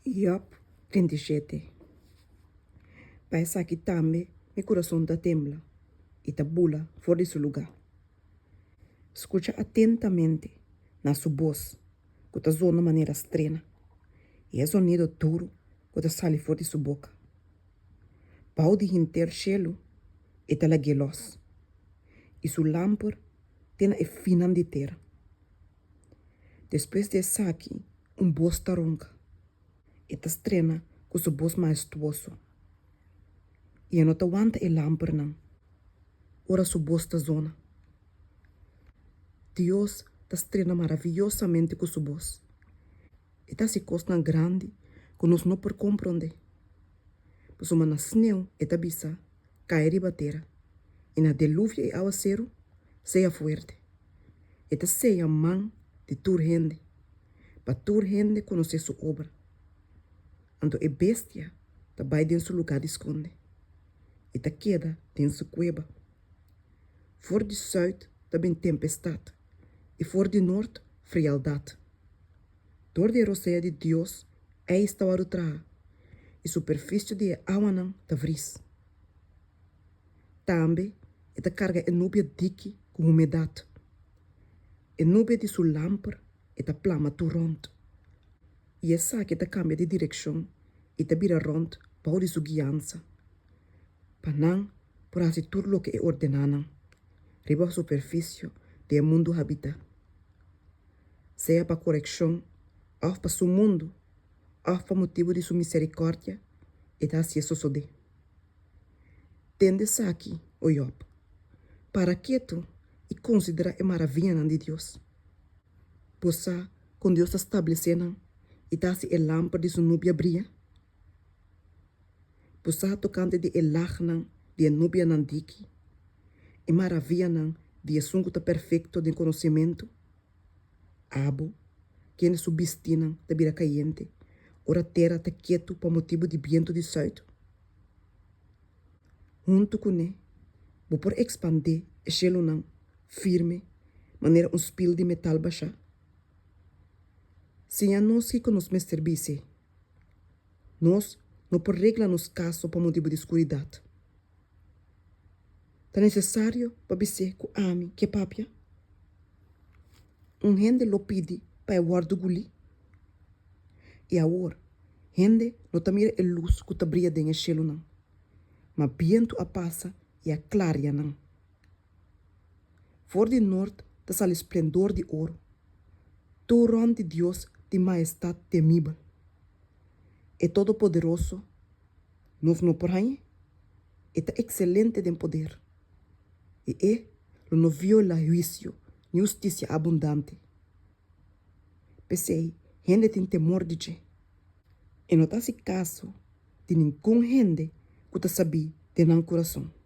Job 37 Pa esaki tambe mi kurason ta tembla i ta bula for di su lugá. Skucha atentamente na su bos ku ta zona manera strena i e zonido duru ku ta sali for di su boka. Bou di henter shelu e ta lag'é lòs i su lamper te na e finnan di tera. Despues di esaki un bos ta ronka. E ta strena ku su bos maestuoso i e no ta wanta e lampernan ora su bos ta zona. Dios ta strena maraviyosamente ku su bos. E ta hasi kosnan grandi ku nos no por komprondé. Pasobra na sneu e ta bisa, Kai riba tera, i na deluvio i awaseru, Sea fuerte. E ta seya man di tur hende, pa tur hende konosé su obra. Anto e bestia ta bai den su lugá di skonde i ta keda den su kueba. For di sùit ta bin tempestat i for di nort frialdat. Dor di e rosea di Dios ijs ta wòrdu traha i superfisio di e awanan ta vris. Tambe e ta karga e nubia diki ku humedat. E nubia di su lamper e ta plama tur rònt, i esaki ta kambia di direkshon i ta bira rònt bou di su guiansa, pa nan por hasi tur loke e ordená nan riba superfisio di e mundu habitá, sea pa korekshon òf pa su mundu òf pa motibu di su miserikòrdia e ta hasié sosodé. Tende esaki, o Yòb, para ketu i konsiderá e maravianan di Dios. Bo sa kon Dios ta stablesé nan i ta hasi e lamper di su nubia bria? Bo sa tokante di e lagnan di e nubianan diki, e maravianan di esun ku ta perfekto den konosementu? Abo, kende su bistinan ta bira kayente ora tera ta ketu pa motibu di bientu di sùit? Huntu kuné, bo por ekspandé e shelunan firme manera un spil di metal bashá? Siña nos kiko nos mester bis'é. Nos no por regla nos kaso pa motibu di skuridat. Ta nesesario pa bis'é ku ami ke papia? Un hende lo pidi pa e wòrdu gulí? I awor, hende no ta mira e lus ku ta bria den e shelunan, ma bientu a pasa i a klaria nan. For di nort ta sali splendor di oro. Tur rònt di Dios tin mahestat temibel. E Todopoderoso, nos no por hañ'é. E ta ekselente den poder, i e lo no violá huisio ni hustisia abundante. P'esei hende tin temor di dje. E no ta hasi kaso di ningun hende ku ta sabí den nan kurason.